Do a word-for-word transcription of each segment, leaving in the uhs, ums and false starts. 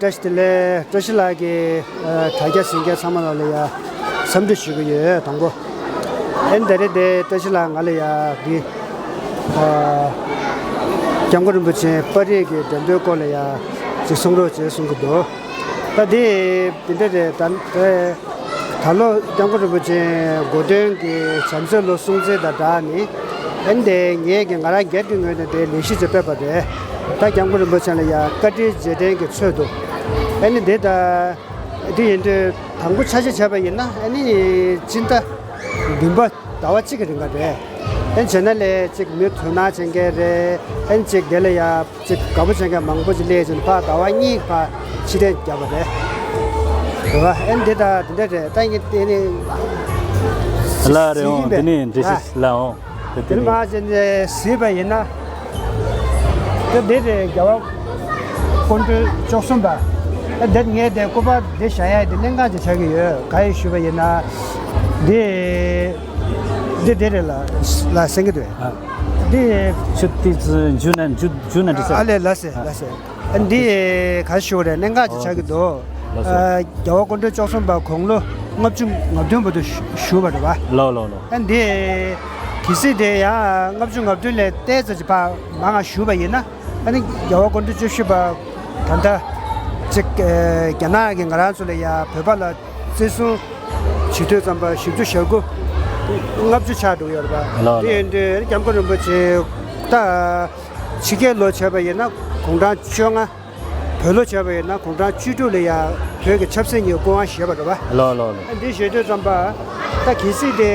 བཀྲ་ཤིས་བདེ་ལེགས། བཀྲ་ཤིས་ལགས་ཀྱིས་ཨ་དྲ་རྒྱ་གཟིགས་མཁན་ཚང་མ་ལ་ལ་ཡ་འཚམས་འདྲི་ཞུ་གི་ཡོད། དང་པོ་ཨ་ནི་ད་རེས་དེ་བཀྲ་ཤིས་ལགས་ང་ལ་ཡ་འདི་ཨ་སྐྱབས་མགོན་རིན་པོ་ཆེ་པར་རིས་ཀྱི་འགྲེམས་སྟོན་སྐོར་ལ་ཡ་ཅིག་གསུང་རོགས་བྱེད་གསུང་གི་འདུག་ད་དེ་དེ་འདྲ་རེད། ད་ད་ད་ལོ་སྐྱབས་མགོན་རིན་པོ་ཆེ་གོ་སྟོན་གྱི་བྱམས་བརྩེའི་ལོ་སྲུང་བརྩི་དང་སྦྲགས་ནས་ཨ་ནི་དེ་ངས་ཀྱི་ང་རང་སྒེར་གྱི་ངོས་ནས་དེ་ལས་གཞི་ཅིག་སྤེལ་བ་རེད། ད་སྐྱབས་མགོན་རིན་པོ་ཆེ་ལ་ཡ་བཀའ་དྲིན་རྗེས་དྲན་གྱི་ཚུལ་དུ་ཨ་ནི་དེ་ད་དེ་ཡིན་དུས་དང་པོ་ཆ་ཤས་བྱས་པ་ཡིན་ན་ཨ་ནི་སྤྱི་ཟླ་བདུན་པ་ཟླ་བ་གཅིག་གི་རིང་ག་རེད། ཨ་ནི་བྱས་ན་ལས་གཅིག་མི་དོ་སྣང་བྱེད་མཁན་རེད། ཨ་ནི་གཅིག་དེ་ལ་ཡ་གཅིག་དགའ་པོ་བྱེད་མཁན་མང་པོ་ཅིག་སླེབས་ཙང་ཕར་ཟླ་བ་གཉིས་ཕར་ཕྱིར་འཐེན་བརྒྱབ་པ་རེད། རེད་བ། ཨ་ནི་འདི་ད་འདི་འདྲ་རེད། ད་ངས་དེ་ནི་ལ་རེད་འོང་། དེ་ནི་འགྲེལ་བཤད་ལ་འོང་། དེ་དེ་ནི་ནི་མ་བྱས་ནས་གཟིགས་པ་ཡིན་ན། དེ་འདི་རེད། རྒྱལ་བ་སྐུ་ཕྲེང་བཅུ་གསུམ་པ། ཨ་འདི་ངས་དེ་སྐུ་པར་འདི་བཞག་ཡ་དེ་གནད་འགག་ཅིག་ཆགས་ཀྱི་ཡོད། ག་ཡེ་ཞུས་པ་ཡིན་ན། འདི་འདི་འདི་རེད་ལ་ལ་གསན་གྱི་འདུག་ཨ། འདི་ཆུ་ཏི་ཙི་འཇུ་ན་འཇུ་འཇུ་ན་འདི་ཨ་ལས་ལ་སེ་ལ་སེ། ཨ་འདི་ག་ཞུ་རེད། གནད་འགག་ཅིག་ཆགས་ཀྱི་འདུག་ལགས་སོ། ཨ་རྒྱལ་བ་སྐུ་ཕྲེང་བཅུ་གསུམ་པ་དགུང་ལོ་ལྔ་བཅུ་ང་བདུན་བར་དུ་བཞུགས་པ་རེད་བ། ལགས་ལགས་ལགས། ཨ་འདི་གལ་སྲིད་དེ་ཡང་ལྔ་བཅུ་ང་བདུན་ལས་ཏོག་ཙམ་ཅིག་ཕར་མང་ང་བཞུགས་པ་ཡིན་ན། ཨ་ནི་རྒྱལ་བ་སྐུ་ཕྲེང་བཅུ་བཞི་པ་ད་ལྟ་ཅིག་ཨ་རྒྱ་ནག་གིས་ང་རང་ཚོ་ལ་ཡ་བོད་པ་ལ་བཙན་བཟུང་བྱེད་དུས་ཙམ་པ་བཞི་བཅུ་ཞེ་དགུ་ལྔ་བཅུ་ཆགས་འགྲོ་གི་ཡོད་རེད་པ། ལགས་དེ་ལགས། ཡིན་དུས་སྐྱབས་མགོན་རིན་པོ་ཆེ་ད་ཕྱི་རྒྱལ་ལོ་བྱས་པ་ཡིན་ན་དགུང་གྲངས་བཅོ་ལྔ། བོད་ལོ་བྱས་པ་ཡིན་ན་དགུང་གྲངས་བཅུ་དྲུག་ལ་ཡ་བོད་ཀྱི་ཆབ་སྲིད་གཉིས་སྐུ་དབང་བཞེས་པ་རེད་པ། ལགས་ལགས་ལགས། ཨ་འདི་བཞེས་དུས་ཙམ་པ་ད་གལ་སྲིད་དེ་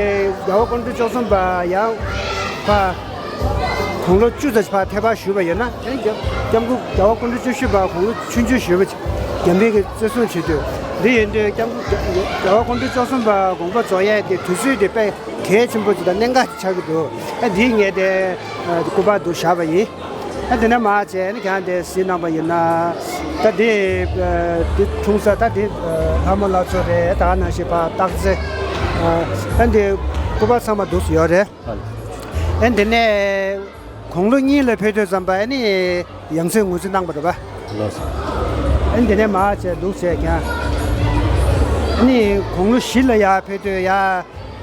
རྒྱལ་བ་སྐུ་ཕྲེང་བཅུ་གསུམ་པ་ཡང་ཕར་དགུང་ལོ་བཅུ་ཙམ་ཕར་ཐད་པར་བཞུགས་པ་ཡིན་ན། ཨ་ནི་སྐྱབས་སྐྱབས་མགོན་རྒྱལ་བ་སྐུ་ཕྲེང་བཅུ་བཞི་པ་དགུང་ལོ་ཆུང་ཆུང་བཞུགས་པ་རྒྱ་མི་གིས་བཙན་བཟུང་བྱེད་དུས། འདི་ཡིན་དུས་སྐྱབས་མགོན་རྒྱལ་བ་སྐུ་ཕྲེང་བཅུ་གསུམ་པ་དགོངས་པ་རྫོགས་ཡས་དེ་དུས་ཚོད་དེ་དཔེ་གལ་ཆེན་པོ་ཅིག་དང་གནད་འགག་ཅིག་ཆགས་ཀྱི་འདུག་ཨ་འདི་ངས་དེ་ཨ་སྐུ་པར་དུ་བཞག་པ་ཡིན། ཨ་དེ་ནས་མར་བྱས་ནས་ཀྱང་དེ་གཟིགས་གནང་པ་ཡིན་ན། ད་དེ་ཨ་དེ་འཁྲུངས་ས་ད་དེ་ཨ་ལྷ་མོ་ལྷ་མཚོ་རེད། ད་ནང་བཞིན་ཕར་སྟག་རྩེ། ཨ་ཨ་འདི་སྐུ་པར་ཚང་མ་འདུག་སེ་ཡོད་རེད། ཨ་དེ་ནས་དགུང་ལོ་གཉིས་ལ་ཕེབས་དུས་ཙམ་པ་ཨ་ནི་ཡང་སྲིད་ངོས་འཛིན་གནང་པ་རེད་པ། ལགས་སོ། ཨ་ནི་དེ་ནས་མར་བྱས་འདུག་སེ་ཀྱང་། ཨ་ནི་དགུང་ལོ་བཞི་ལ་ཡར་ཕེབས་དུས་ཡར་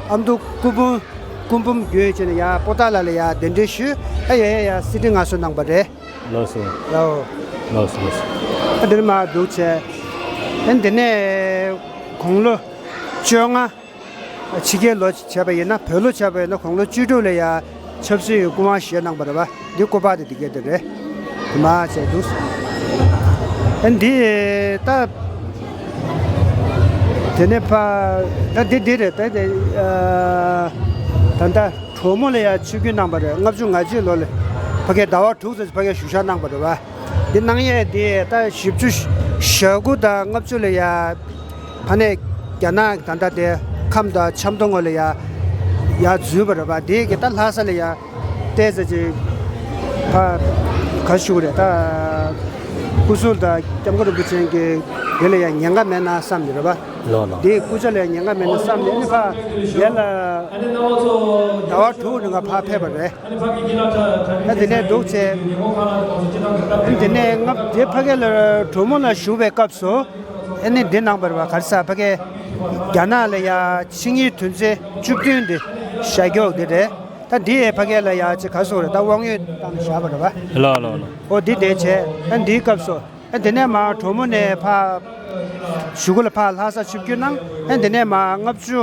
ཨ་མདོ་སྐུ་འབུམ་སྐུ་འབུམ་བརྒྱུད་བྱས་ནས་ཡར་པོ་ཏཱ་ལ་ལ་ཡར་གདན་འདྲེན་ཞུས། ཨ་ཡ་ཡ་ཡ་གསེར་ཁྲི་མངའ་གསོལ་གནང་པ་རེད། ལགས་སོ། ལའོ། ལགས་སོ་ལགས་སོ། ཨ་དེ་ནས་མར་འདུག་བྱས། ཨ་ནི་དེ་ནས་དགུང་ལོ་བཅོ་ལྔ། ཕྱི་རྒྱལ་ལོ་བྱས་པ་ཡིན་ན། བོད་ལོ་བྱས་པ་ཡིན་ན་དགུང་ལོ་བཅུ་དྲུག་ལ་ཡ་ཆབ་སྲིད་སྐུ་དབང་བཞེས་གནང་པ་རེད་པ། འདི་སྐུ་པར་དེ་འདི་ག་དེ་རེད། དེ་མར་བྱས་འདུག་ཨ་འདི་ད་དེ་ནས་ཕར་ད་འདི་འདི་རེད། ད་དེ་ཨ་ད་ལྟ་གྲོ་མོ་ལ་ཡ་ཆིབས་བསྒྱུར་གནང་པ་རེད། ལྔ་བཅུ་ང་གཅིག་ལོ་ལ་ཕ་གིར་ཟླ་བ་དྲུག་ཙམ་ཕ་གིར་བཞུགས་ཞག་གནང་པ་རེད་པ། འདི་གནང་ཡས་འདི་ད་བཞི་བཅུ་ཞེ་དགུ་དང་ལྔ་བཅུ་ལ་ཡ། ཕ་ནས་རྒྱ་ནག་གི་ད་ལྟ་དེ་ཁམས་དང་ཆབ་མདོ་ངོས་ལ་ཡ་ཡར་འཛུལ་བ་རེད་པ། དེ་གི་ད་ལྷ་ས་ལ་ཡ་ཏོག་ཙམ་ཅིག་ཕར་ག་ཞུ་དགོས་རེད། ད་སྐུ་གཟུགས་དང་སྐྱབས་མགོན་རིན་པོ་ཆེ་གི་དེ་ལ་ཡ་ཉེན་ཁ་མེད་ན་བསམ་ནས་རེད་པ། ལགས་ལགས། དེ་སྐུ་ཕྱྭ་ལ་ཡ་ཉེན་ཁ་མེད་ན་བསམ་ནས་ཨ་ནི་ཕར་དེ་ལ་ཟླ་བ་དྲུག་རིང་ག་ཕར་ཕེབས་པ་རེད། ཨ་དེ་ནས་འདུག་བྱས། ཨ་དེ་ནས་ང་དེ་ཕ་གི་ལ་གྲོ་མོ་ལ་བཞུགས་པའི་སྐབས་སུ། ཨ་ནི་འདི་གནང་བ་རེད་པ། ག་རེ་ཟེར་ཕ་གི་རྒྱ་ནག་ལ་ཡ་ཆིངས་ཡིག་དོན་ཚན་བཅུ་བདུན་འདི་བཞག་རྒྱུ་འདི་རེད། ད་འདི་ཡས་ཕ་གི་ལ་ཡ་ཅིག་ག་རེ་ཟེར་དགོས་རེད། ད་དབང་ཡོད་བཏང་ནས་བཞག་པ་རེད་པ། ལགས་ལགས་ལགས། ཨོ་འདི་དེ་བྱས། ཨ་འདིའི་སྐབས་སུ་ཨ་དེ་ནས་མར་གྲོ་མོ་ནས་ཕར་གཞུག་གུ་ལ་ཕར་ལྷ་ས་ཆིབས་བསྒྱུར་གནང་། ཨ་དེ་ནས་མར་ལྔ་བཅུ་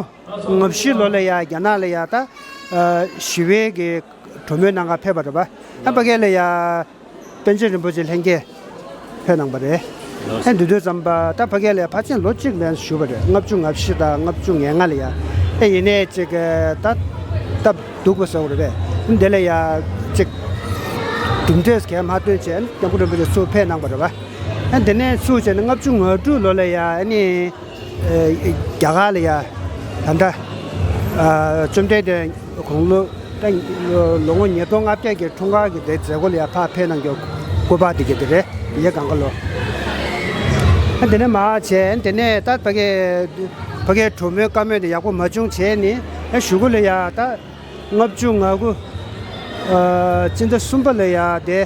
ང་བཞི་ལོ་ལ་ཡ་རྒྱ་ནག་ལ་ཡ་ད་ཨ་ཞི་བའི་གི་གྲོས་མོལ་གནང་ག་ཕེབས་པ་རེད་པ། ཨ་ཕ་གི་ལ་ཡ་པཎ་ཆེན་རིན་པོ་ཆེ་ལྷན་རྒྱས་ཕེབས་གནང་པ་རེད། ཨ་འདི་དུས་ཙམ་པ་ད་ཕ་གི་ལ་ཡ་ཕལ་ཆེར་ལོ་གཅིག་ལན་བཞུགས་པ་རེད། ལྔ་བཅུ་ང་བཞི་དང་ལྔ་བཅུ་ང་ལྔ་ལ་ཡ། ཨ་ཡིན་ནའི་ཅིག་ད་སྟབས་སྡུག་པ་ཟེར་དགོས་རེད་པས། འདི་ལ་ཡ་ཅིག་གྲུབ་འབྲས་གང་མ་ཐོན་བྱས་སྐྱབས་མགོན་རིན་པོ་ཆེ་ཚུར་ཕེབས་གནང་པ་རེད་པ། ཨ་དེ་ནས་ཚུར་བྱས་ནས་ལྔ་བཅུ་ང་དྲུག་ལོ་ལ་ཡ་ཨ་ནི། ཨེ་རྒྱ་གར་ལ་ཡ་ད་ལྟ་ཨ་བཅོམ་ལྡན་འདས་དགུང་ལོ་ད་ལོ་ངོ་ཉིས་སྟོང་ལྔ་བརྒྱ་གི་འཁྲུངས་སྐར་གྱི་དེ་མཛད་སྒོ་ལ་ཡ་ཕར་ཕེབས་གནང་རྒྱུ་སྐུ་པར་དེ་ག་དེ་རེད། ཡ་གང་ག་ལོ། ཨ་དེ་ནས་མར་བྱས། དེ་ནས་ད་ཕ་གི་ཕ་གིའི་གྲོས་མོལ་བཀའ་མོལ་དེ་ཡག་པོ་མ་བྱུང་བྱས་ནས་ཨ་གཞུག་གུ་ལ་ཡ་ད་ལྔ་བཅུ་ང་དགུ་ཨ་སྤྱི་ཟླ་གསུམ་པ་ལ་ཡ་དེ།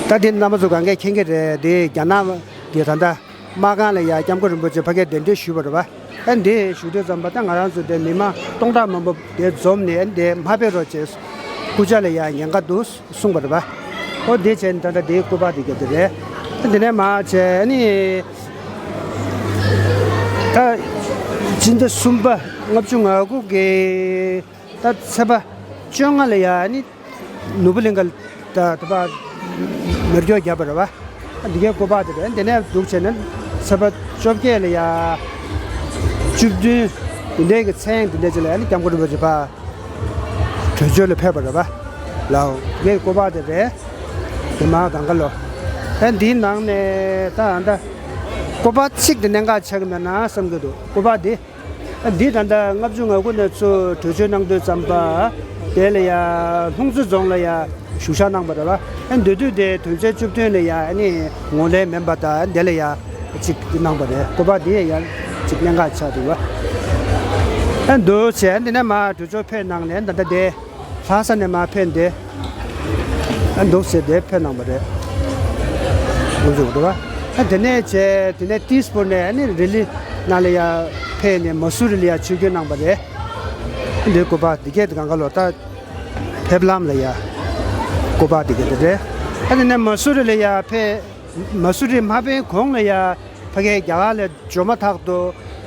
ད་འདི་རྣམ་པ་ཚོ་གང་གས་མཁྱེན་གྱི་རེད། འདི་རྒྱ་ནག་གི་ད་ལྟ་དམག་ཁང་ལ་ཡ་སྐྱབས་མགོན་རིན་པོ་ཆེ་ཕ་གིར་གདན་འདྲེན་ཞུས་པ་རེད་པ། ཨ་འདི་ཞུ་དུས་ཙམ་པ་ད་ང་རང་ཚོ་དེ་མི་མང་སྟོང་ཕྲག་མང་པོ་དེ་འཛོམས་ནས་ཨ་འདི་མ་ཕེབས་རོགས་བྱས། སྐུ་ཕྱྭ་ལ་ཡ་ཉེན་ཁ་འདུག་གསུངས་པ་རེད་པ། ཨོ་དེ་བྱས་ནས་ད་ལྟ་དེའི་སྐུ་པར་དེ་ག་དེ་རེད། ཨ་འདི་ནས་མར་བྱས་ཨ་ནི་ད་སྤྱི་ཟླ་གསུམ་པ་ལྔ་བཅུ་ང་དགུ་གི་ད་ཚེས་པ་བཅོ་ལྔ་ལ་ཡ་ཨ་ནི་ནོར་བུ་གླིང་ག་ད་ད་པ་མེ་སྒྱོགས་བརྒྱབ་པ་རེད་པ། འདི་གའི་སྐུ་པར་དེ་རེད། འདི་ནས་འདུག་བྱས་ན་ཚེས་པ་བཅོ་བརྒྱད་ལ་ཡ་བཅུ་བདུན་འདི་འདྲའི་གི་མཚན་འདི་འདྲའི་ཅིག་ལ་ཡ་ནི་སྐྱབས་མགོན་རིན་པོ་ཆེ་ཕར་བྲོས་བྱོལ་ལ་ཕེབས་པ་རེད་པ། ལའོ་འདི་གའི་སྐུ་པར་དེ་རེད། དེ་མ་གང་ག་ལོ། ཨ་འདིའི་ནང་ནས་ད་ཨ་ད་སྐུ་པར་གཅིག་དེ་གནད་འགག་ཆགས་ཀྱི་མེད་ན་བསམ་གྱི་འདུག་སྐུ་པར་འདི། འདི་ད་ལྟ་ལྔ་བཅུ་ང་དགུ་ནས་ཚུར་བྲོས་བྱོལ་གནང་དུས་ཙམ་པ། དེ་ལ་ཡ་ལྷུང་མཛོ་རྫོང་ལ་ཡ་བཞུགས་ཞག་གནང་པ་རེད་པ། ཨ་འདི་དུས་དེ་དོན་ཚན་བཅུ་བདུན་ལ་ཡ་ཨ་ནི་ངོས་ལེན་མིན་པ་དང་དེ་ལ་ཡ་གཅིག་གནང་པ་རེད། སྐུ་པར་འདི་ཡ་གཅིག་གནད་འགག་ཆགས་འདུག་པ། ཨ་འདུག་བྱས་འདི་ནས་མར་བྲོས་བྱོལ་ཕེབས་གནང་ནས་ད་ལྟ་དེ། ལྷ་ས་ནས་མར་ཕེབས་ཏེ། ཨ་འདུག་ཟེར་ཏེ་ཕེབས་གནང་པ་རེད། འདུག་ཟེར་བ་རེད་པ། ཨ་དེ་ནས་བྱས་དེ་ནས་ཏིས་པུར་ནས་ཨ་ནི་རི་ལི་ནང་ལ་ཡ་ཕེབས་ནས་མ་སུ་རི་ལ་ཡ་ཆིབས་བསྒྱུར་གནང་པ་རེད། འདི་སྐུ་པར་འདི་གས་དེ་གང་ག་ལོ་ད་ཕེབས་ལམ་ལ་ཡ་སྐུ་པར་འདི་གས་དེ་རེད། ཨ་དེ་ནས་མ་སུ་རི་ལ་ཡ་ཕེབས། མ་སུ་རི་མ་ཕེབས་གོང་ལ་ཡ་ཕ་གིའི་རྒྱ་གར་ལ་འབྱོར་མ་ཐག་ཏུ་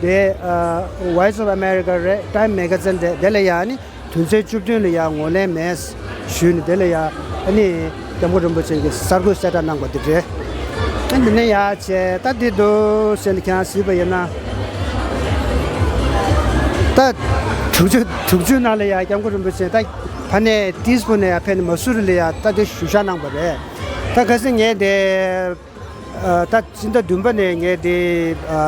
དེ་ཨ་Voice of America རེད། Time Magazine རེད། དེ་ལ་ཡ་ནི་དོན་ཚན་བཅུ་བདུན་ལ་ཡ་ངོས་ལེན་མེད་ཞུས་ནས་དེ་ལ་ཡ་ཨ་ནི་སྐྱབས་མགོན་རིན་པོ་ཆེ་གིས་གསར་འགོད་གསལ་བསྒྲགས་གནང་པ་དེ་རེད། ཨ་འདི་ནས་ཡ་བྱས་ད་འདི་འདུག་ཟེར་ནས་ཁྱེད་རང་གཟིགས་པ་ཡིན་ན། ད་དྲུག་ཅུ་དྲུག་ཅུ་ནང་ལ་ཡ་སྐྱབས་མགོན་རིན་པོ་ཆེ་ད་ཕ་ནས་ཏིས་པུར་ནས་ཡ་ཕེབས་ནས་མ་སུ་རི་ལ་ཡ་ད་དེ་བཞུགས་ཞག་གནང་པ་རེད། ད་གལ་སྲིད་ངས་དེ། ཨ་ད་སྤྱི་ཟླ་བདུན་པ་ནས་ངས་དེ་ཨ་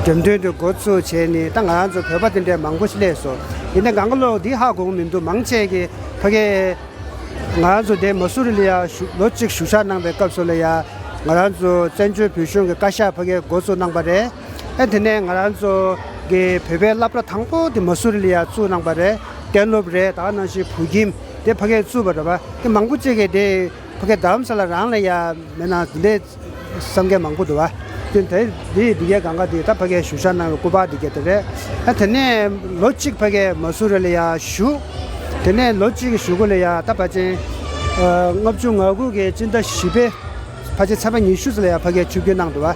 འགྲེམས་སྟོན་དེ་འགོ་བཙུགས་བྱས་ནས་ད་ང་རང་ཚོ་བོད་པ་དེ་འདྲའི་མང་པོ་ཞིག་སླེབས་སོང་། ཡིན་ན་གང་ག་ལོ་འདི་ཧ་གོ་གི་མི་འདུག་མང་ཆེ་གིས་ཕ་གིའི་ང་རང་ཚོ་དེ་མ་སུ་རི་ལ་ཡ་བཞུགས་ལོ་གཅིག་བཞུགས་ཞག་གནང་པའི་སྐབས་སུ་ལ་ཡ་ང་རང་ཚོ་བཙན་བྱོལ་བོད་གཞུང་གི་བཀའ་ཤག་ཕ་གིའི་འགོ་བཙུགས་གནང་པ་རེད། ཨ་དེ་ནས་ང་རང་ཚོ་གི་བོད་པའི་སློབ་གྲྭ་དང་པོ་དེ་མ་སུ་རི་ལ་ཡ་བཙུགས་གནང་པ་རེད། གཏན་སློབ་རེད། ད་ག་ནང་བཞིན་བོད་ཁྱིམ་དེ་ཕ་གིར་བཙུགས་པ་རེད་པ། དེ་མང་པོ་ཅིག་གིས་དེ་ཕ་གི་རྡ་རམ་ས་ལ་རང་ལ་ཡ་མེད་ན་འདི་འདྲའི་བསམ་མཁན་མང་པོ་འདུག་བ། དེ་དེ་འདི་འདི་གའི་གང་ག་དེ་ད་ཕ་གིར་བཞུགས་ཞག་གནང་བའི་སྐུ་པར་འདི་གའི་དེ་རེད། ཨ་དེ་ནས་ལོ་གཅིག་ཕ་གིར་མ་སུ་རི་ལ་ཡ་བཞུགས། དེ་ནས་ལོ་གཅིག་གི་གཞུག་གུ་ལ་ཡ་ད་ཕལ་ཆེར་ལྔ་བཅུ་ང་དགུ་གི་སྤྱི་ཟླ་བཞི་པའི་ཕལ་ཆེར་ཚེས་པ་ཉི་ཤུ་ཙམ་ལ་ཡ་ཕ་གིར་ཆིབས་བསྒྱུར་གནང་འདུག་བ།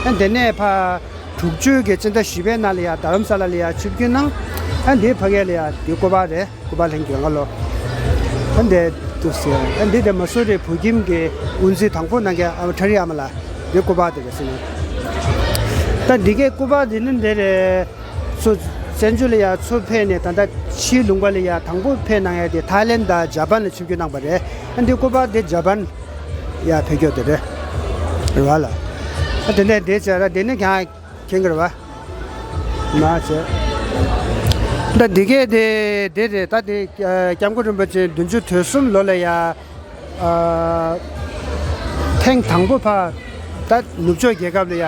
ཨ་དེ་ནས་ཕར་དྲུག་ཅུ་གི་སྤྱི་ཟླ་བཞི་པའི་ནང་ལ་ཡ་རྡ་རམ་ས་ལ་ལ་ཡ་ཆིབས་བསྒྱུར་གནང་། ཨ་འདི་ཕ་གི་ལ་ཡ་འདི་སྐུ་པར་རེད། སྐུ་པར་ལྷན་རྒྱས་ང་ལོ། ཨ་འདི་འདུག་ཟེར། ཨ་འདི་དེ་མ་སུ་རི་བོད་ཁྱིམ་གྱི་དབུ་འཛིན་དང་པོ་གནང་མཁན་ཨ་མ་ཁྲ་རི་ཨ་མ་ལགས་འདི་སྐུ་པར་དེ་རེད་ཟེར་ནས། ད་འདི་གའི་སྐུ་པར་འདི་ནི་འདི་རེད། ཚུར་བཙན་བྱོལ་ལ་ཡ་ཚུར་ཕེབས་ནས་ད་ལྟ་ཕྱིའི་ལུང་པ་ལ་ཡ་དང་པོ་ཕེབས་གནང་ཡ་དེ་ཐའི་ལེན་དང་ཇ་པན་ལ་ཆིབས་བསྒྱུར་གནང་པ་རེད། ཨ་འདི་སྐུ་པར་དེ་ཇ་པན་ཡ་ཕེབས་རྒྱུ་དེ་རེད། རེད་བ་ལ། ཨ་དེ་ནས་དེ་བྱས་ར་དེ་ནས་ཀྱང་། མཁྱེན་གྱི་རེད་བ། མ་བྱས། ད་འདི་གས་དེ་དེ་རེད། ད་དེ་སྐྱབས་མགོན་རིན་པོ་ཆེ་བདུན་ཅུ་དོན་གསུམ་ལོ་ལ་ཡ། ཨ་ཐེངས་དང་པོ་ཕར་ད་ནུབ་ཕྱོགས་རྒྱལ་ཁབ་ལ་ཡ་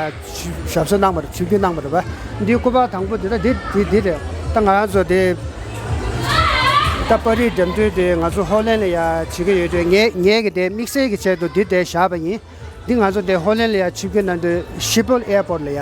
ཞབས་སོར་གནང་བ་རེད། ཆིབས་བསྒྱུར་གནང་བ་རེད་བ། འདི་སྐུ་པར་དང་པོ་དེ་ད་དེ་དེ་དེ་རེད། ད་ང་རང་ཚོ་དེ་ད་པར་རིས་འགྲེམས་སྟོན་དེ་ང་ཚོ་ཧོ་ལན་ལ་ཡ་བྱེད་ཀྱི་ཡོད་དུས་ངས་ངས་ཀྱི་དེ་དམིགས་བསལ་གྱི་ཆེད་དུ་འདི་དེ་བཞག་པ་ཡིན། འདི་ང་ཚོ་འདི་ཧོ་ལན་ལ་ཡ་ཆིབས་བསྒྱུར་གནང་དུས་ཤི་པོལ་ཨེར་པོར་ལ་ཡ།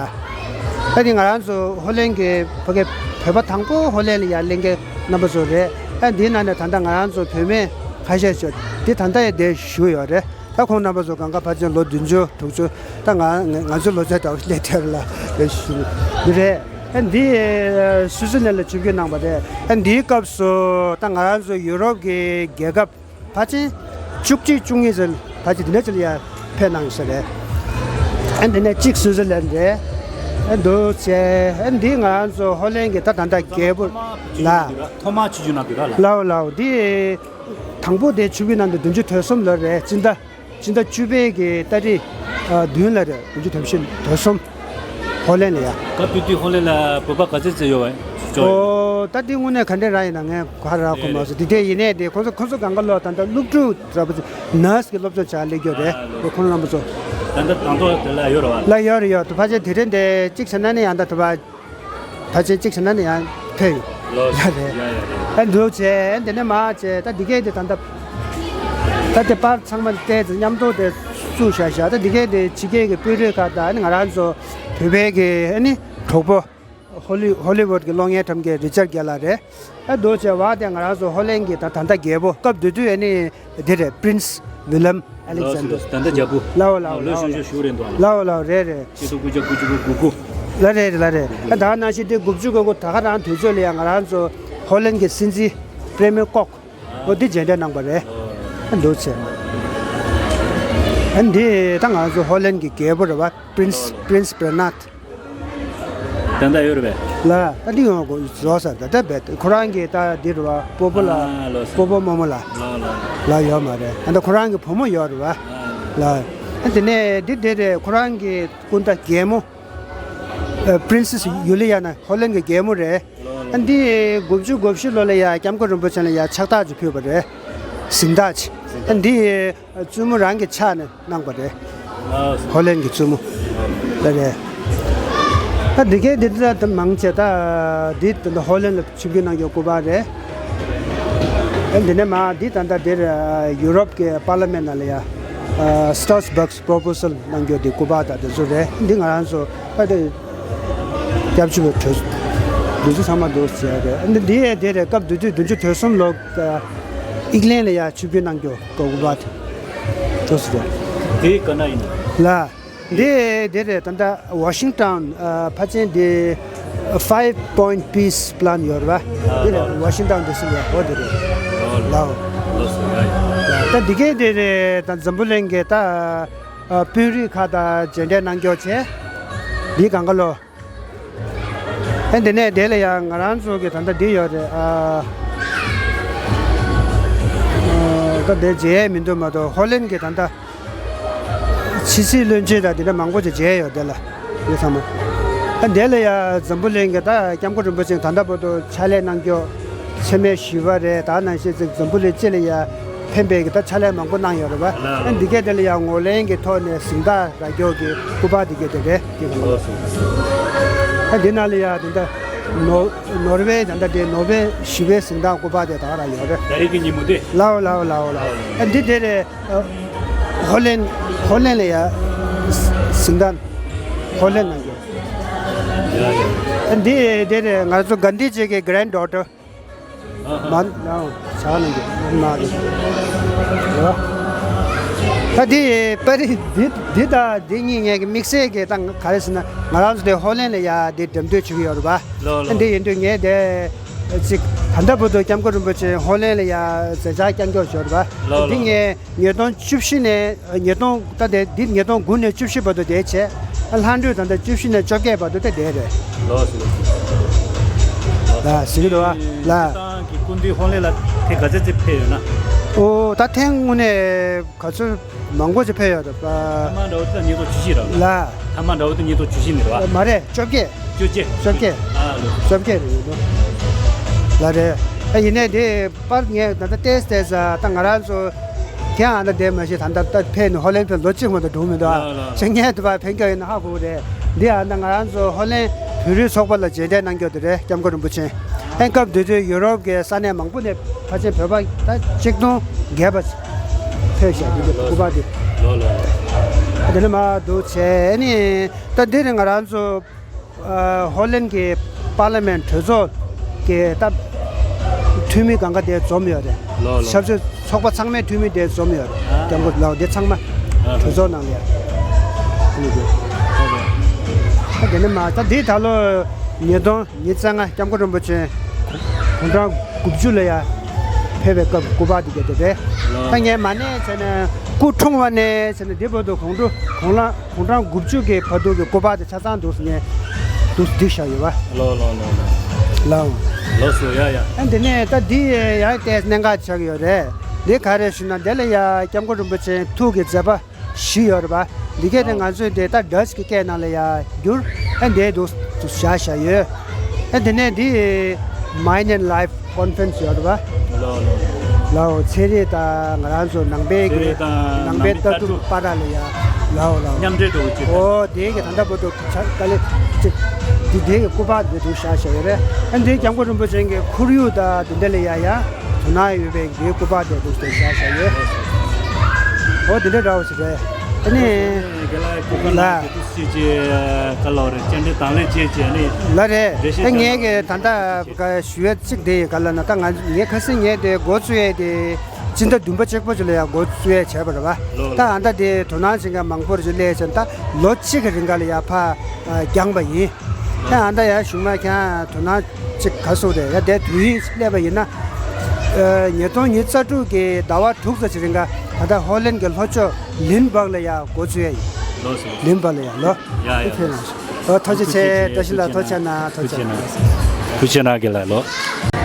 ཨ་ནི་ང་རང་ཚོ་ཧོ་ལན་གྱི་བོད་སྐད་བོད་པ་དང་པོ་ཧོ་ལན་ལ་ཡ་གླེང་མཁན་རྣམ་པ་ཚོ་རེད། ཨ་འདིའི་ནང་ནས་ད་ལྟ་ང་རང་ཚོ་བུད་མེད་ཁ་ཤས་ཤིག་འདི་ད་ལྟ་ཡང་འདིར་བཞུགས་ཡོད་རེད། ད་ཁོང་རྣམ་པ་ཚོ་གང་ག་ཕལ་ཆེར་ལོ་བདུན་ཅུ་དྲུག་ཅུ་ད་ང་ང་ང་ཚོའི་ལོ་ཚད་འདྲ་བོ་སླེབས་བསྡད་རེད་ལ་རེད་ཞུ་འདི་རེད། ཨ་འདི་སུའི་ཙི་ལན་ལ་ཆིབས་བསྒྱུར་གནང་བ་རེད། ཨ་འདིའི་སྐབས་སུ་ད་ང་རང་ཚོ་ཡུ་རོབ་ཀྱི་རྒྱལ་ཁབ་ཕལ་ཆེར་བཅུ་གཅིག་བཅུ་གཉིས་ཙམ་ཕལ་ཆེར་འདི་འདྲ་ཅིག་ལ་ཡ་ཕེབས་གནང་ཡོད་ས་རེད། ཨ་འདི་ནས་གཅིག་སུའི་ཙི་ལན་རེད། ཨ་འདུག་བྱས། ཨ་འདི་ང་རང་ཚོ་ཧོ་ལན་གྱི་ད་ད་ལྟ་རྒྱལ་པོ་ལ། ཐོག་མར་ཆིབས་བསྒྱུར་གནང་དུས་ར་ལ། ལའོ་ལའོ་འདི་དང་པོ་དེ་ཆིབས་བསྒྱུར་གནང་དུས་བདུན་ཅུ་དོན་གསུམ་ལོ་རེད། སྤྱི་ཟླ་སྤྱི་ཟླ་བཅུ་པའི་གི་ཏ་རིག་ཨ་བདུན་ལ་རེད། བདུན་ཅུ་དོན་བཞི་དོན་གསུམ། ཧོ་ལན་ལ་ཡ། སྐབས་དེ་དུས་ཧོ་ལན་ལ་བོད་པ་ག་ཚོད་ཙམ་ཡོད་པ་ཅོ་ཡོད། ཨོ་ད་དེ་དངོས་གནས་ག་འདྲས་རང་ཡིན་ན་ངས་ག་རེ་གོ་མ་སོང་། དེ་འདྲས་ཡིན་ནའི་དེ་ཁོང་ཚོ་ཁོང་ཚོ་གང་ག་ལོ་ད་ལྟ་སློབ་ཕྲུག་འདྲ་པོ་ནར་སི་གི་སློབ་སྦྱོང་བྱ་སླེབས་རྒྱུ་རེད། དེ་ཁོང་རྣམ་པ་ཚོ། ད་ལྟ་དང་ཐོག་དེ་ལ་ཡོད་རེད་བ། ལ་ཡོད་རེད་ཡོད། དེ་ཕལ་ཆེར་དེ་རིང་དེ་གཅིག་བྱས་ན་ནི་ཡང་ད་དུ་བ། ཕལ་ཆེར་གཅིག་བྱས་ན་ནི་ཡང་ཕེབས་ཡོད་ལོ་ཡ་རེད། ཡ་ཡ་རེད། ཨ་འདུག་བྱས་དེ་ནས་མ་བྱས་ད་འདི་གས་དེ་ད་ལྟ་ ད་དེ་པར་ཚང་མ་བལྟས་ཚེ་མཉམ་དུ་དེ་བཙུགས་བཞག་བཞག་ད་འདི་གའི་དེ་ཕྱི་རྒྱལ་གྱི་དཔོན་རིགས་ཁག་དང་ཨ་ནི་ང་རང་ཚོ་བོད་པའི་གི་ཨ་ནི་གྲོགས་པོ་ཧོ་ལི་ཧོ་ལི་ཝུད་ཀྱི་གློག་བརྙན་བཀྲམ་མཁན་རི་ཅར་གྷེ་ལ་རེད། ཨ་འདུག་བྱས་བ་དེ་ང་རང་ཚོ་ཧོ་ལན་གྱི་ད་ད་ལྟ་རྒྱལ་པོ་སྐབས་དེ་དུས་ཨ་ནི་འདི་རེད། པྲིན་སི་ཝི་ལམ་ཨ་ལེག་ཟན་ཌར། ད་ལྟ་རྒྱལ་པོ། ལའོ་ལའོ་ལོ་ལའོ་ཤུ་ཤུ་ཤུ་རེད་འདུག་ལའོ་ལའོ་རེད་རེད། ཆིག་སྟོང་དགུ་བརྒྱ་དགུ་བཅུ་གོ་དགུ། ལ་རེད་རེད་ལ་རེད། ཨ་ད་ནང་བཞིན་དེ་དགུ་བཅུ་གོ་དགུ་ད་ག་རང་དུས་ཚོད་ལ་ཡང་ང་རང་ཚོ་ཧོ་ལན་གྱི་སྲིད་འཛིན་པྲེ་མི་ཀོག་འོ་འདི་མཇལ་འཕྲད་གནང་པ་རེད། ཨ་འདུག་བྱས། ཨ་འདི་ད་ང་ཚོ་ཧོ་ལན་གྱི་རྒྱལ་པོ་རེད་བ། པྲིན་སི་པྲིན་སི་བེར་ནཱད། ད་ལྟ་ཡོད་རེད་པས། ལ་ད་འདི་ཡོང་གོ་རོ་ས་ད་ལྟ་བས་ཁོ་རང་གི་ད་འདི་རེད་བ། སྤོ་བོ་ལ། ཨ་ལོ་སོ། སྤོ་བོ་རྨོ་མོ་ལ། ལོ་ལོ། ལ་ཡོད་མ་རེད། ཨ་ད་ཁོ་རང་གི་བུ་མོ་ཡོད་རེད་བ། ཨ་ལ། ཨ་དེ་ནས་འདི་འདི་རེད། ཁོ་རང་གི་སྐུ་ཟླ་རྒྱལ་མོ། པྲིན་སེ་སི་ཡུ་ལི་ཡ་ན་ཧོ་ལན་གྱི་རྒྱལ་མོ་རེད། ཨ་འདི་དགུ་བཅུ་གོ་བཞི་ལོ་ལ་ཡ་སྐྱབས་མགོན་རིན་པོ་ཆེ་ལ་ཡ་ཕྱག་རྟགས་ཅིག་ཕུལ་བ་རེད། གཟེངས་རྟགས་ཅིག་ཨ་འདི་བཙུན་མོ་རང་གི་ཕྱག་ནས་གནང་བ་རེད། ཧོ་ལན་གྱི་བཙུན་མོ་ལ་རེད། ད་འདི་གའི་འདི་འདྲ་དུ་མང་ཆེ་ད་འདི་ད་ཧོ་ལན་ལ་ཆིབས་བསྒྱུར་གནང་རྒྱུ་སྐུ་པར་རེད། ཨ་འདི་ནས་མ་འདི་ད་ལྟ་འདིར་ཡུ་རོབ་ཀྱི་པར་ལི་མེན་ནང་ལ་ཡ་སི་ཊར་སི་བྷག་སི་པོ་རོ་པོ་སལ་གནང་རྒྱུ་འདི་སྐུ་པར་དང་དེ་ཚོ་རེད། འདི་ང་རང་ཚོ་ཨ་དེ་སྐྱབས་བཅོལ་བའི་གྲོས་འདི་ཚོ་ཚང་མ་འདུག་ཟེར་རེད། འདི་འདི་ཡས་དེ་རེད། སྐབས་དེ་དུས་བདུན་ཅུ་དོན་གསུམ་ལོ་ཨིག་ལན་ལ་ཡ་ཆིབས་བསྒྱུར་གནང་རྒྱུ་སྐུ་པར་དེ་འདུག་ཟེར་རེད། དེ་ག་ན་ཡིན། ལ། འདི་འདི་རེད། ད་ལྟ་ཝ་ཤིང་ཊོན་ཨ་ཕལ་ཆེར་འདི་Five Point Peace Plan ཡོད་རེད་བ། འདི་རེད། ཝ་ཤིང་ཊོན་ཌི་སི་ལ་འོ་འདི་རེད། ལའོ། ལོ་སོ་ཡ་ཡ། ད་འདི་གའི་འདི་རེད། ད་འཛམ་བུ་གླིང་གི་ད་ཨ་དཔོན་རིགས་ཁག་དང་མཇལ་འཕྲད་གནང་རྒྱུ་བྱས། འདི་གང་ག་ལོ། ཨ་འདི་ནས་དེ་ལ་ཡང་ང་རང་ཚོ་གི་ད་ལྟ་འདི་ཡོད་རེད། ཨ་ཨ་ད་དེ་མཇལ་ཡས་མི་འདུག་མ་གཏོགས་ཧོ་ལན་གྱི་ད་ལྟ་ཕྱི་སྲིད་བློན་ཆེན་དང་དེ་འདྲ་མང་པོ་ཅིག་མཇལ་ཡོད་དེ་ལ་ཡོད་ཚང་མ། ཨ་དེ་ལ་ཡང་འཛམ་བུ་གླིང་གི་ད་སྐྱབས་མགོན་རིན་པོ་ཆེ་ད་ལྟ་བར་དུ་ཕྱག་ལས་གནང་རྒྱུ་འཚེ་མེད་ཞི་བ་རེད། ད་ནང་བཞིན་ཅིག་འཛམ་བུ་གླིང་སྤྱི་ལ་ཡང་ཕན་པའི་གི་ད་ཕྱག་ལས་མང་པོ་གནང་ཡོད་རེད་བ། ཨ་འདི་གས་དེ་ལ་ཡང་ངོས་ལེན་གྱི་ཐོག་ནས་གཟེངས་རྟགས་རག་རྒྱུ་གི་སྐུ་པར་འདི་གས་དེ་རེད། དེ་ག་ལ། ཨ་འདི་ནང་ལ་ཡང་དེ་འདྲ་ནོ་ནོར་ཝེ་ད་ལྟ་དེ་ནོ་བེལ་ཞི་བའི་གཟེངས་རྟགས་སྐུ་པར་དེ་ད་ག་རང་ཡོད་རེད། ད་རེས་ཀྱི་ཉིན་མོ་དེ། ལའོ་ལའོ་ལའོ་ལའོ། ཨ་འདི་དེ་རེད། ཨ་ཧོ་ལན་ཧོ་ལན་ལ་ཡ་གཟེངས་རྟགས་ཧོ་ལན་ནང་ཡོད། ཡ་ཡ། ཨ་འདི་དེ་རེད། ང་ཚོ་གྷན་དྷི་ཇི་གི་གྷ་རན་ཌོ་ཊར། ཨ་ཧ། མ་ནའོ་ཆ་ནང་གི་མ་གི། ད་འདི་པར་རིས་འདི་འདི་དང་འདི་གཉིས་ངས་ཀྱི་དམིགས་བསལ་གྱི་ད་ག་རེ་ཟེར་ན་ང་རང་ཚོ་དེ་ཧོ་ལན་ལ་ཡ་འདི་འགྲེམས་སྟོན་བྱེད་ཀྱི་ཡོད་རེད་པ། ལོ་ལོ། འདི་ཡིན་དུས་ངས་དེ་ཅིག་ད་ལྟ་བར་དུ་སྐྱབས་མགོན་རིན་པོ་ཆེ་ཧོ་ལན་ལ་ཡ་མཛད་འཆར་བསྐྱངས་སྐྱོང་བྱས་ཡོད་རེད་པ། ལོ་འདི་ལོ། ངས་ཉིས་སྟོང་བཅུ་བཞི་ནས་ཉིས་སྟོང་ད་དེ་འདི་ཉིས་སྟོང་དགུ་ནས་བཅུ་བཞི་བར་དུ་དེ་བྱས། ལྷག་འཕྲོས་ད་ལྟ་བཅུ་བཞི་ནས་བཅོ་བརྒྱད་བར་དུ་དེ་དེ་རེད། ལོ་སོ། ལ་ཟིན་གྱི་འདུག་བ། ལ། ཏང་གི་སྐུ་མདུན་ཧོ་ལན་ལ་ཐེངས་ག་ཚོད་ཅིག་ཕེབས་ཡོད་ན། ཨོ་ད་ཐེངས་དངོས་གནས་ག་ཚོད་མང་པོ་ཅིག་ཕེབས་ཡོད་རེད་པ། ཐ་མ་འདྲ་བོ་དེ་ཉིས་སྟོང་བཅུ་བཞི་རེད་ལ། ལ། ཐ་མ་འདྲ་བོ་དེ་ཉིས་སྟོང་བཅུ་བཞི་ནས་རེད་བ། མ་རེད། བཅོ་བརྒྱད། བཅོ་བརྒྱད། བཅོ་བརྒྱད། ཨ་ལོ། བཅོ་བརྒྱད་རེད་ཡོད་དོ། ལ་རེད། ཨ་ཡིན་ནའི་དེ་པར་ངས་ད་ལྟ་ཏེས་ཏེས་ཨ་ད་ང་རང་ཚོ་དེ་ཨ་ད་དེ་མ་གཞི་ད་ལྟ་ད་ཕེབས་ནས་ཧོ་ལན་ཕེབས་ལོ་གཅིག་མ་གཏོགས་འགྲོ་མི་འདུག་ཨ། ལ་ལ། ཆེ་ངས་དུ་བ་ཕན་ཀྱོག་ཡིན་ན་ཧ་གོ་རེད། འདི་ཨ་ད་ང་རང་ཚོ་ཧོ་ལན་བོད་རིགས་ཚོགས་པ་ལ་མཇལ་འཕྲད་གནང་རྒྱུ་དེ་རེད། སྐྱབས་མགོན་རིན་པོ་ཆེ། ཨེ་སྐབས་དེ་དུས་ཡུ་རོབ་ཀྱི་ས་གནས་མང་པོ་ནས་ཕལ་ཆེར་བོད་པ་ད་ཆིག་སྟོང་བརྒལ་བ་ཕེབས་ཤག་འདི་གི་སྐུ་པར་འདི། ལོ་ལོ། ཨ་དེ་ནས་མ་འདུག་བྱས་ནས་ད་འདིར་ང་རང་ཚོ་ཨ་ཧོ་ལན་གྱི་པར་ལི་མེན་གྲོས་ཚོགས་ཀྱི་ད་འཐུས་མི་གང་ག་དེ་འཛོམས་ཡོད་རེད། ལོ་ལོ། ཆབ་སྲིད་ཚོགས་པ་ཚང་མའི་འཐུས་མི་དེ་འཛོམས་ཡོད་རེད། ཨ། སྐྱབས་མགོན་ལགས་དེ་ཚང་མ་ཨ་གྲོས་ཚོགས་ནང་ལ་ཡ། ཨ་དེ་ནས་མ་ད་འདི་ད་ལོ་ཉིས་སྟོང་ཉི་ཤུ་རྩ་ལྔ་སྐྱབས་མགོན་རིན་པོ་ཆེ་དགུང་གྲངས་དགུ་བཅུ་ལ་ཡ་ཕེབས་པའི་སྐབས་སྐུ་པར་འདི་ག་དེ་རེད། ལོ། ད་ངས་མ་ནས་བྱས་ནས་སྐུ་འཁྲུངས་པ་ནས་བྱས་ནས་འདི་བར་དུ་དགུང་གྲངས་དགུང་ལ་དགུང་གྲངས་དགུ་བཅུ་གི་བར་དུ་གི་སྐུ་པར་དེ་ཆ་ཚང་འདུག་ངས་འདུག་བསྒྲིགས་བཞག་ཡོད་པ། ལོ་ལོ་ལོ་ལོ། ལའོ། ལོ་སོ་ཡ་ཡ། ཨ་འདི་ནས་ད་འདི་ཡང་ཏེས་གནད་འགག་ཆགས་ཡོད་རེད། འདི་ག་རེ་ཞུ་ན་འདི་ལ་ཡ་སྐྱབས་མགོན་རིན་པོ་ཆེ་ཐུགས་ཀྱི་མཛད་པ་བཞི་ཡོད་རེད་པ། འདི་གས་དེ་ང་ཚོས་དེ་ད་ཌ་ཅི་གི་སྐད་ནང་ལ་ཡ་བསྒྱུར། ཨ་འདི་འདུག་འདུག་བཞག་བཞག་ཡོད། ཨ་དེ་ནས་འདི་Mind and Life Conference ཡོད་རེད་པ། ལའོ་ལའོ། ལའོ་ཚན་རིག་དང་ང་རང་ཚོ་ནང་པའི་གི་ཚན་རིག་དང་ནང་པའི་ནང་པའི་ལྟ་གྲུབ་ལྟ་གྲུབ་པ་ར་ལ་ཡ། ལའོ་ལའོ། མཉམ་འབྲེལ་འགྲོ་གི་ཅིག་ཨོ་དེ་གི་ད་ལྟ་བར་དུ་ཆ་དཀའ་ལས་ཅིག་འདི་དེ་གི་སྐུ་པར་འདི་འདུག་བཞག་བཞག་ཡོད་རེད། ཨ་འདི་སྐྱབས་མགོན་རིན་པོ་ཆེ་གི་ཁོར་ཡུག་དང་དེ་འདྲ་ལ་ཡ་ཡ་དོ་སྣང་ཡོད་པའི་འདི་སྐུ་པར་དེ་འདུག་སྟེ་བཞག་བཞག་ཡོད། འོ་དེ་འདྲ་འདྲ་བོ་ཞིག་རེད། ཨ་ནི། རྒན་ལགས་ཀྱི་ཁོ་ལ་ལ་དེ་དུས་སྲིད་ཀྱི་ག་ལོ་རེད། བཅར་འདྲི་དང་ལེན་བྱས་བྱས་ནི། ལ་རེད། འགྲེལ་བཤད་ད་ངས་ཀྱི་ད་ལྟ་ཞུ་ཡ་གཅིག་དེ་ཡིན། ག་ལ་ན་ད་ང་ངས་ཁ་སང་ངས་དེ་འགོ་བཙུགས་ཡས་དེ་སྤྱི་ཟླ་བདུན་པ་གཅིག་པོ་ཅིག་ལ་ཡ་འགོ་བཙུགས་ཡས་བྱས་པ་རེད་བ། ལོ་ད་ཨ་ད་དེ་དོ་སྣང་བྱེད་མཁན་མང་པོ་རེ་ཅིག་སླེབས་ཙང་ད་ལོ་གཅིག་གི་རིང་ག་ལ་ཡ་ཕར་བརྒྱངས་པ་ཡིན། ད་ཨ་ད་ཡ་གཞུག་མ་ཁྱེད་དོ་སྣང་ཅིག་ག་སོགས་རེད་ཡ། དེ་དུས་ཡུན་སླེབས་པ་ཡིན་ན། ཉིས་སྟོང་ཉི་ཤུ་རྩ་དྲུག་གི་ཟླ་བ་དྲུག་ཙམ་ཅིག་རིང་ག་ད་ལྟ་ཧོ་ལན་གྱི་ལྷོ་ཕྱོགས་ལིན་སྦག་ལ་ཡ་འགོ་བཙུགས་ཡ་ཡིན། ལོ་སོ། ལིན་སྦག་ལ་ཡ་ལོ། ཡ་ཡ་ལོ། ལོ་ཐུགས་རྗེ་ཆེ། བཀྲ་ཤིས་ལགས་ཐུགས་རྗེ་གནང་། ཐུགས་རྗེ་གནང་། ཐུགས་རྗེ་གནང་རྒན་ལགས་ལོ།